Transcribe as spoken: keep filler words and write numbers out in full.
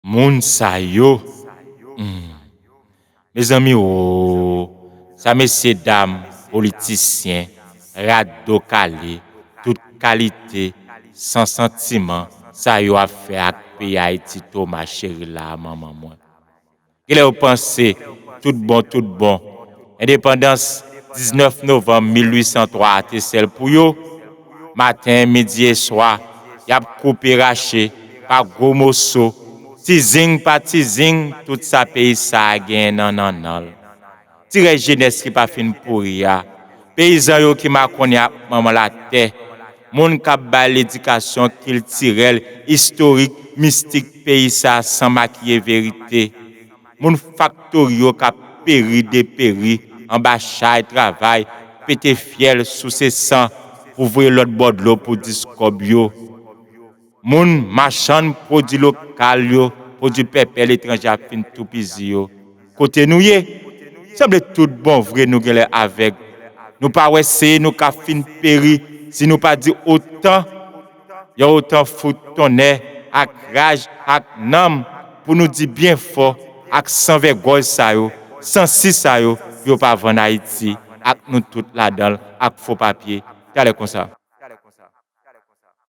Moun sa yo, hmm. Mezanmi, o, sa mesye dam, politisyen, rat do kale, tout kalite, san santiman, sa yo ap fè ak peyi Ayiti, Toma cheri la, manman mwen. Genlè yo panse tout bon, tout bon. Endepandans diznèf novanm mil uit san twa a te sèl pou yo. Maten, midi e swa, y ap koupe rache pa gwo moso. Ti zing pa ti zing, tout sa peyi sa a genyen nan nannan l. Ti rès jenès ki pa fin pouri a. Peyizan yo ki makonnen ak manman latè. Moun k ap bay ledikasyon kiltirèl, istorik, mistik peyi sa a san makiye verite. Moun faktori yo k ap peri deperi anba chay travay, pete fyèl, souse san pou voye lòt bò dlo pou dis kòb yo. Moun machann pwodui lokal yo, pwodui pèpè letranje ap fin toupizi yo. Kote nou ye? Sanble tout bon vre nou genlè avèg. Nou pa wè seye nou k ap fin peri si nou pa di otan. Yon otan fout tonnè ak raj ak nanm pou nou di byen fò ak san vègòj sa yo, sansi sa yo, yo pa vann Ayiti ak nou tout ladan l ak fo papye. Talè konsa.